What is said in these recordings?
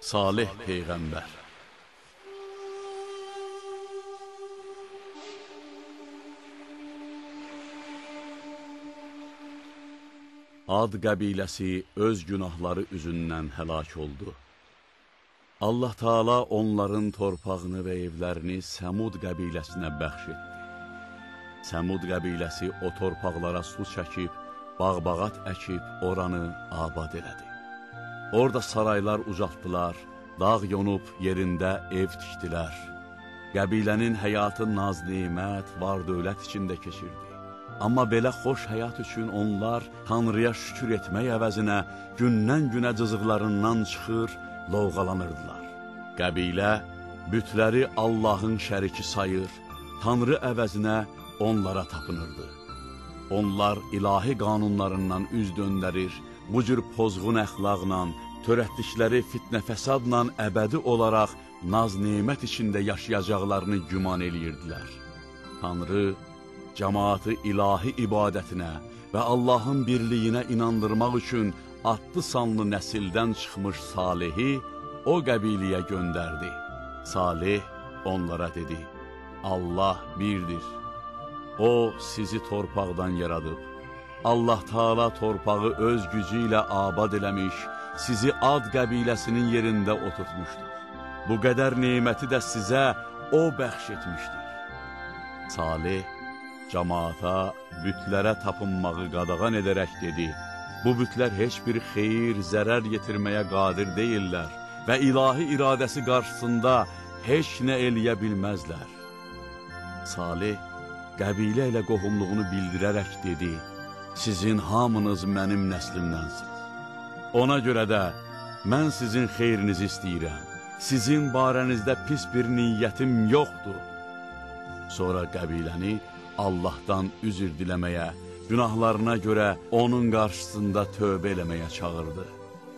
Salih Peyğəmbər. Ad qəbiləsi öz günahları üzündən həlak oldu. Allah Teala onların torpağını və evlərini Səmud qəbiləsinə bəxş etdi. Səmud qəbiləsi o torpaqlara su çəkib, bağ-bağat əkib, oranı abad elədi. Orada saraylar ucaltdılar, dağ yonub yerində ev tikdilər. Qəbilənin həyatı naz-nemət, var-dövlət içində keçirdi. Amma belə xoş həyat üçün onlar Tanrıya şükür etmək əvəzinə gündən-günə cızıqlarından çıxır, lovğalanırdılar. Qəbilə bütləri Allahın şəriki sayır, Tanrı əvəzinə onlara tapınırdı. Onlar ilahi qanunlarından üz döndərir, bu cür pozğun əxlaqla, törətdikləri fitnə-fəsadla əbədi olaraq naz-nemət içində yaşayacaqlarını güman eləyirdilər. Tanrı cəmaatı ilahi ibadətinə və Allahın birliyinə inandırmaq üçün adlı-sanlı nəsildən çıxmış Salihi o qəbiləyə göndərdi. Salih onlara dedi: Allah birdir. O sizi torpaqdan yaradıb. Allah Teala torpağı öz gücü ilə abad eləmiş, sizi Ad qəbiləsinin yerində oturtmuşdur. Bu qədər neməti də sizə o bəxş etmişdir. Salih cəmaata bütlərə tapınmağı qadağan edərək dedi: bu bütlər heç bir xeyir, zərər yetirməyə qadir deyirlər və ilahi iradəsi qarşısında heç nə eləyə bilməzlər. Salih qəbilə ilə qohumluğunu bildirərək dedi: sizin hamınız mənim nəslimdənsiniz. Ona görə də mən sizin xeyrinizi istəyirəm. Sizin barənizdə pis bir niyyətim yoxdur. Sonra qəbiləni Allahdan üzr diləməyə, günahlarına görə onun qarşısında tövbə eləməyə çağırdı.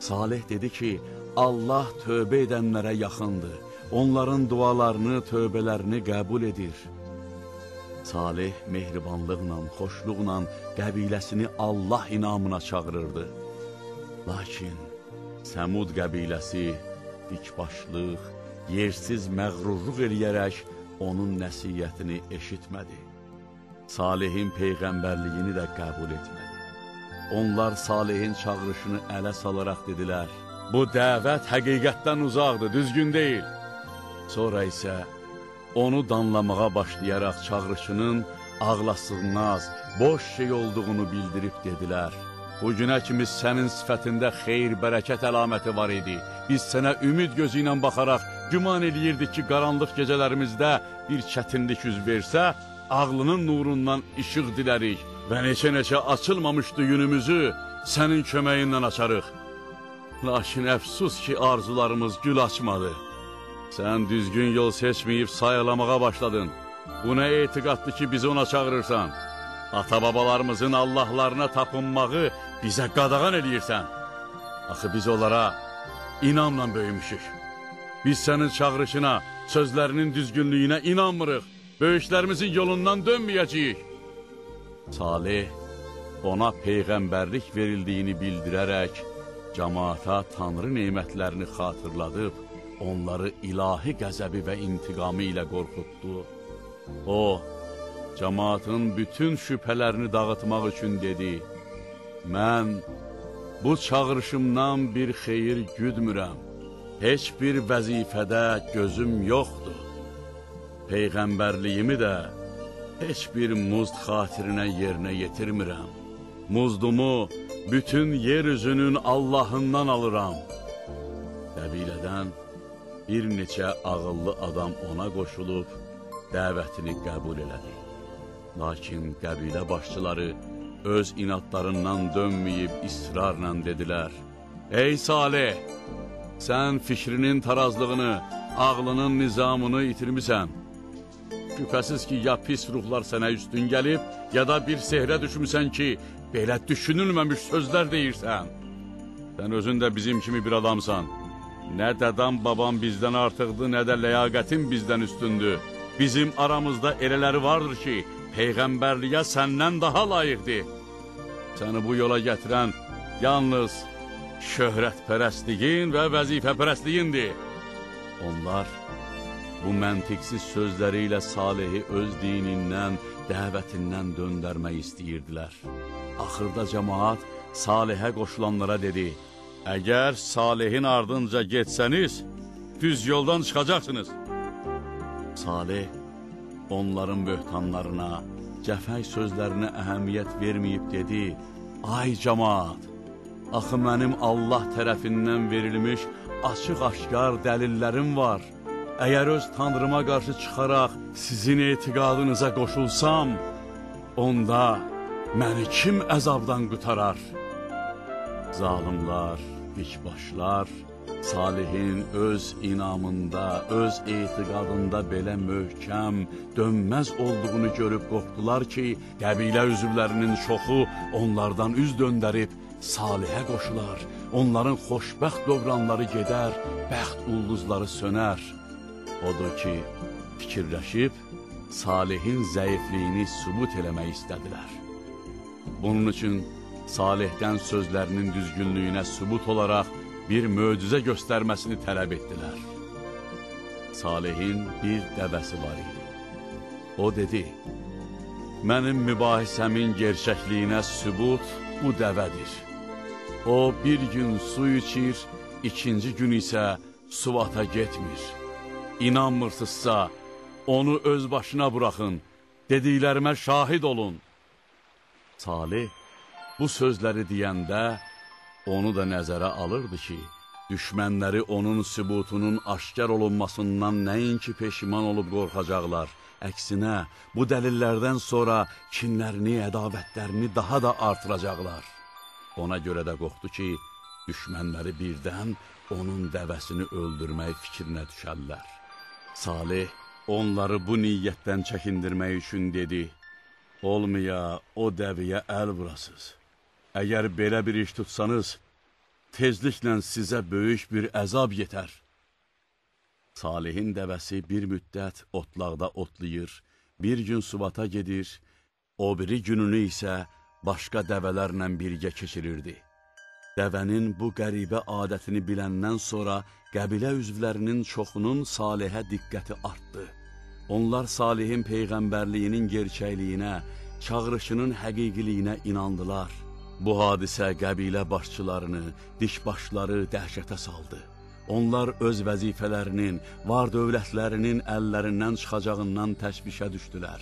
Salih dedi ki, Allah tövbə edənlərə yaxındır. Onların dualarını, tövbələrini qəbul edir. Salih mehribanlıqla, xoşluqla qəbiləsini Allah inamına çağırırdı. Lakin Səmud qəbiləsi dikbaşlıq, yersiz məğrurluq eləyərək onun nəsihətini eşitmədi. Salihin peyğəmbərliyini də qəbul etmədi. Onlar Salihin çağırışını ələ salaraq dedilər: bu dəvət həqiqətdən uzaqdır, düzgün deyil. Sonra isə onu danlamağa başlayaraq çağırışının ağlasığmaz, boş şey olduğunu bildirib dedilər: bugünə kimi sənin sifətində xeyir, bərəkət əlaməti var idi. Biz sənə ümid gözü ilə baxaraq güman eləyirdik ki, qaranlıq gecələrimizdə bir çətinlik üz versə, ağlının nurundan işıq dilərik və neçə-neçə açılmamış düyünümüzü sənin köməyindən açarıq. Lakin əfsus ki, arzularımız gül açmadı. Sən düzgün yol seçməyib sayalamağa başladın. Bu nə etiqaddır ki, bizi ona çağırırsan? Ata-babalarımızın Allahlarına tapınmağı bizə qadağan eləyirsən. Axı biz onlara inamla böyümüşük. Biz sənin çağırışına, sözlərinin düzgünlüyünə inanmırıq. Böyüklərimizin yolundan dönməyəcəyik. Salih ona peyğəmbərlik verildiyini bildirərək cəmaata Tanrı nemətlərini xatırladıb, onları ilahi qəzəbi və intiqamı ilə qorxutdu. O, cəmaatın bütün şübhələrini dağıtmaq üçün dedi: mən bu çağırışımdan bir xeyir güdmürəm, heç bir vəzifədə gözüm yoxdur. Peyğəmbərliyimi də heç bir muzd xatirinə yerinə yetirmirəm. Muzdumu bütün yer üzünün Allahından alıram. Qəbilədən bir neçə ağıllı adam ona qoşulub dəvətini qəbul elədi. Lakin qəbilə başçıları öz inadlarından dönməyib israrla dedilər: ey Salih, sən fikrinin tarazlığını, ağlının nizamını itirmisən. Şübhəsiz ki, ya pis ruhlar sənə üstün gəlib, ya da bir sehrə düşmüsən ki, belə düşünülməmiş sözlər deyirsən. Sən özün də bizim kimi bir adamsan. Nə dədəm babam bizdən artıqdır, nə də ləyaqətin bizdən üstündür. Bizim aramızda elələri vardır ki, peyğəmbərliyə səndən daha layiqdir. Səni bu yola gətirən yalnız şöhrətpərəstliyin və vəzifəpərəstliyindir. Onlar bu məntiqsiz sözləri ilə Salehi öz dinindən, dəvətindən döndərmək istəyirdilər. Axırda cəmaat Salihə qoşulanlara dedi, əgər Salihin ardınca getsəniz, düz yoldan çıxacaqsınız. Salih onların böhtanlarına, cəfəng sözlərinə əhəmiyyət verməyib dedi, ay cəmaat, axı mənim Allah tərəfindən verilmiş açıq-aşkar dəlillərim var. Əgər öz Tanrıma qarşı çıxaraq sizin etiqadınıza qoşulsam, onda məni kim əzabdan qutarar? Zalimlar, dikbaşlar, Salihin öz inamında, öz etiqadında belə möhkəm, dönməz olduğunu görüb qorxdular ki, qəbilə üzvlərinin çoxu onlardan üz döndərib Salihə qoşular, onların xoşbəxt dövranları gedər, bəxt ulduzları sönər. Odur ki, fikirləşib Salihin zəifliyini sübut eləmək istədilər. Bunun üçün Salihdən sözlərinin düzgünlüyünə sübut olaraq bir möcüzə göstərməsini tələb etdilər. Salihin bir dəvəsi var idi. O dedi, mənim mübahisəmin gerçəkliyinə sübut bu dəvədir. O bir gün su içir, ikinci gün isə suvata getmir. İnanmırsınızsa, onu öz başına buraxın, dediklərimə şahid olun. Salih bu sözləri deyəndə onu da nəzərə alırdı ki, düşmənləri onun sübutunun aşkar olunmasından nəinki peşiman olub qorxacaqlar. Əksinə, bu dəlillərdən sonra kinlərini, ədavətlərini daha da artıracaqlar. Ona görə də qorxdu ki, düşmənləri birdən onun dəvəsini öldürmək fikrinə düşərlər. Salih onları bu niyyətdən çəkindirmək üçün dedi, olmaya o dəviyə əl vurasız. Əgər belə bir iş tutsanız, tezliklə sizə böyük bir əzab yetər. Salihin dəvəsi bir müddət otlaqda otlayır, bir gün suvata gedir, o biri gününü isə başqa dəvələrlə birgə keçirirdi. Dəvənin bu qəribə adətini biləndən sonra qəbilə üzvlərinin çoxunun Salihə diqqəti artdı. Onlar Salihin peyğəmbərliyinin gerçəkliyinə, çağırışının həqiqiliyinə inandılar. Bu hadisə qəbilə başçılarını, dikbaşları dəhşətə saldı. Onlar öz vəzifələrinin, var dövlətlərinin əllərindən çıxacağından təşvişə düşdülər.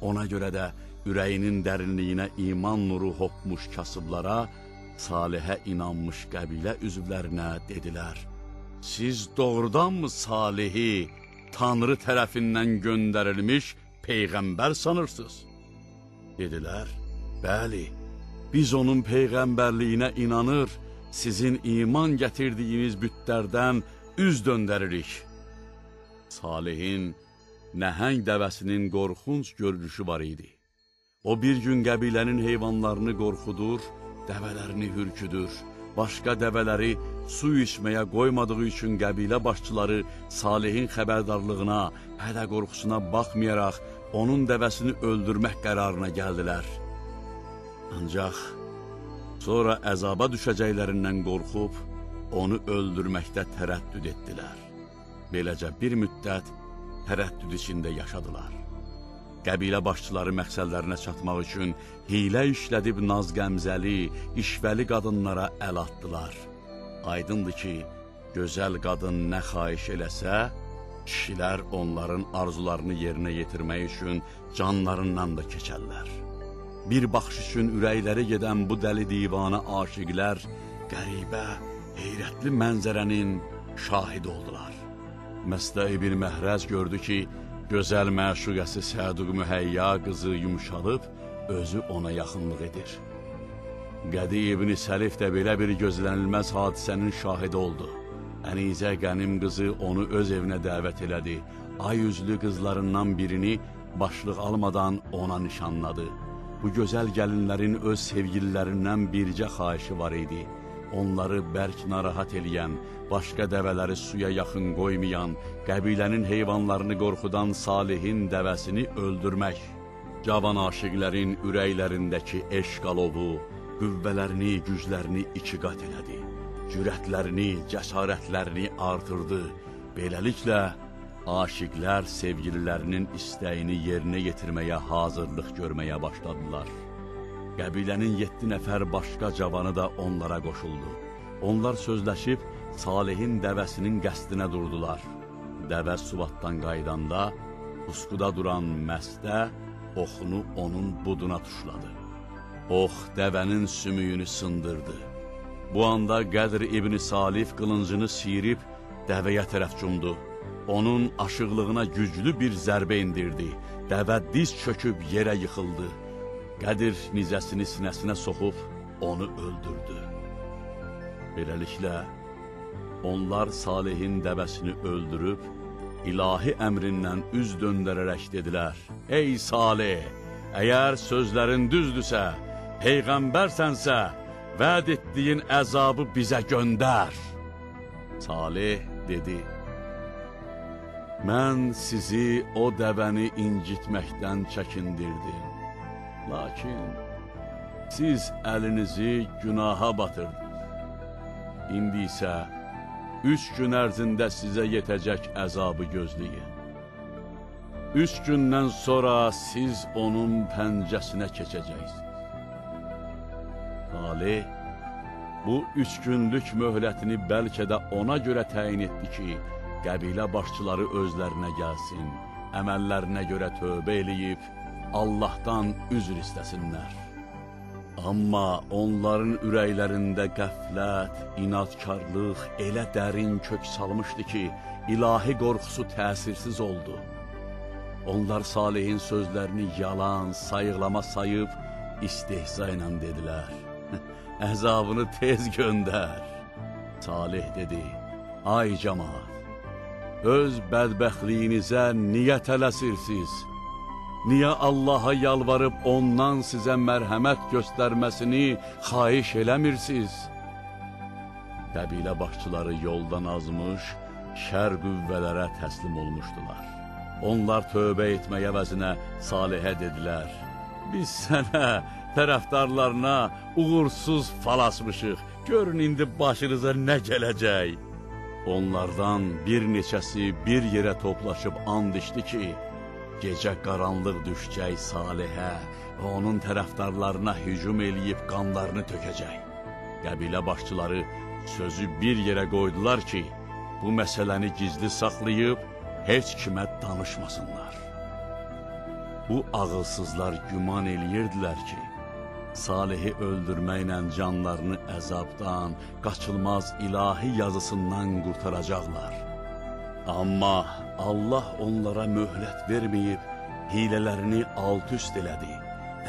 Ona görə də ürəyinin dərinliyinə iman nuru hopmuş kasıblara, Salihə inanmış qəbilə üzvlərinə dedilər, siz doğrudanmı Salihi Tanrı tərəfindən göndərilmiş peyğəmbər sanırsınız? Dedilər, bəli, biz onun peyğəmbərliyinə inanır, sizin iman gətirdiyiniz bütlərdən üz döndəririk. Salihin nəhəng dəvəsinin qorxunc görünüşü var idi. O bir gün qəbilənin heyvanlarını qorxudur, dəvələrini hürküdür. Başqa dəvələri su içməyə qoymadığı üçün qəbilə başçıları Salihin xəbərdarlığına, hədə qorxusuna baxmayaraq onun dəvəsini öldürmək qərarına gəldilər. Ancaq sonra əzaba düşəcəklərindən qorxub, onu öldürməkdə tərəddüd etdilər. Beləcə bir müddət tərəddüd içində yaşadılar. Qəbilə başçıları məqsədlərinə çatmaq üçün hiylə işlədib naz-qəmzəli, işvəli qadınlara əl atdılar. Aydındır ki, gözəl qadın nə xahiş eləsə, kişilər onların arzularını yerinə yetirmək üçün canlarından da keçərlər. Bir baxış üçün ürəkləri gedən bu dəli divanə aşiqlər qəribə, heyrətli mənzərənin şahidi oldular. Məstə ibn Məhrəz gördü ki, gözəl məşuqəsi Səduq Mühəyya qızı yumşalıb, özü ona yaxınlıq edir. Qədi ibn Səlif də belə bir gözlənilməz hadisənin şahidi oldu. Ənizə Qənim qızı onu öz evinə dəvət elədi. Ay üzlü qızlarından birini başlıq almadan ona nişanladı. Bu gözəl gəlinlərin öz sevgililərindən bircə xahişi var idi. Onları bərk narahat eləyən, başqa dəvələri suya yaxın qoymayan, qəbilənin heyvanlarını qorxudan Salihin dəvəsini öldürmək. Cavan aşiqlərin ürəklərindəki eşq alovu, qüvvələrini, güclərini iki qat elədi. cürətlərini, cəsarətlərini artırdı. Beləliklə, aşiqlər sevgililərinin istəyini yerinə yetirməyə hazırlıq görməyə başladılar. Qəbilənin 7 nəfər başqa cavanı da onlara qoşuldu. Onlar sözləşib Salihin dəvəsinin qəsdinə durdular. Dəvə suvatdan qaydanda, pusquda duran məstə oxunu onun buduna tuşladı. Ox dəvənin sümüyünü sındırdı. Bu anda Qədr İbni Salif qılıncını siyirib dəvəyə tərəf cumdu. Onun aşıqlığına güclü bir zərbə indirdi. Dəvə diz çöküb yerə yıxıldı. Qədir nizəsini sinəsinə soxub onu öldürdü. Beləliklə, onlar Salihin dəvəsini öldürüb, ilahi əmrindən üz döndərərək dedilər: Ey Salih, əgər sözlərin düzdürsə, peyğəmbərsənsə, vəd etdiyin əzabı bizə göndər. Salih dedi: Mən sizi o dəvəni incitməkdən çəkindirdim. Lakin siz əlinizi günaha batırdınız. İndi isə 3 gün ərzində sizə yetəcək əzabı gözləyin. 3 gündən sonra siz onun pəncəsinə keçəcəksiniz. Salih bu 3 günlük möhlətini bəlkə də ona görə təyin etdi ki, qəbilə başçıları özlərinə gəlsin, əməllərinə görə tövbə eləyib, Allahdan üzr istəsinlər. Amma onların ürəklərində qəflət, inadkarlıq elə dərin kök salmışdı ki, ilahi qorxusu təsirsiz oldu. Onlar Salihin sözlərini yalan, sayıqlama sayıb, istehza ilə dedilər: Əzabını tez göndər. Salih dedi: Ay cemaat, öz bədbəxtliyinizə niyə tələsirsiniz? Niyə Allaha yalvarıb ondan sizə mərhəmət göstərməsini xahiş eləmirsiniz? Qəbilə başçıları yoldan azmış, şər qüvvələrə təslim olmuşdular. Onlar tövbə etmək əvəzinə Salihə dedilər: Biz sənə, tərəfdarlarına uğursuz fal asmışıq. Görün indi başınıza nə gələcək. Onlardan bir neçəsi bir yerə toplaşıb and içdi ki, gecə qaranlıq düşcək Salihə və onun tərəfdarlarına hücum eləyib qanlarını tökəcək. Qəbilə başçıları sözü bir yerə qoydular ki, bu məsələni gizli saxlayıb heç kimə danışmasınlar. Bu ağılsızlar güman eləyirdilər ki, Salihi öldürməklə canlarını əzabdan, qaçılmaz ilahi yazısından qurtaracaqlar. Amma Allah onlara möhlət verməyib, hilələrini alt-üst elədi,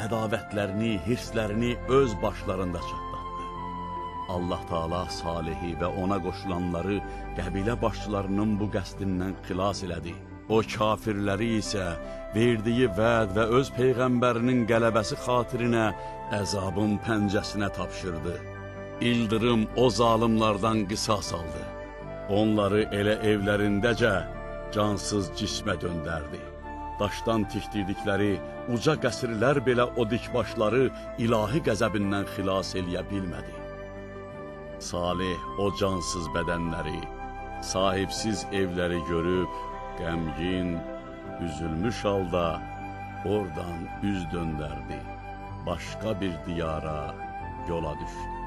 ədavətlərini, hirslərini öz başlarında çatlatdı. Allah Teala Salihi və ona qoşulanları qəbilə başçılarının bu qəsdindən xilas elədi. O kafirləri isə verdiyi vəd və öz peyğəmbərinin qələbəsi xatirinə əzabın pəncəsinə tapşırdı. İldırım o zalimlardan qisas aldı. Onları elə evlərindəcə cansız cismə döndərdi. Daşdan tikdirdikləri uca qəsrlər belə o dikbaşları ilahi qəzəbindən xilas eləyə bilmədi. Salih o cansız bədənləri, sahibsiz evləri görüb, qəmgin, üzülmüş halda oradan üz döndərdi. Başqa bir diyara yola düşdü.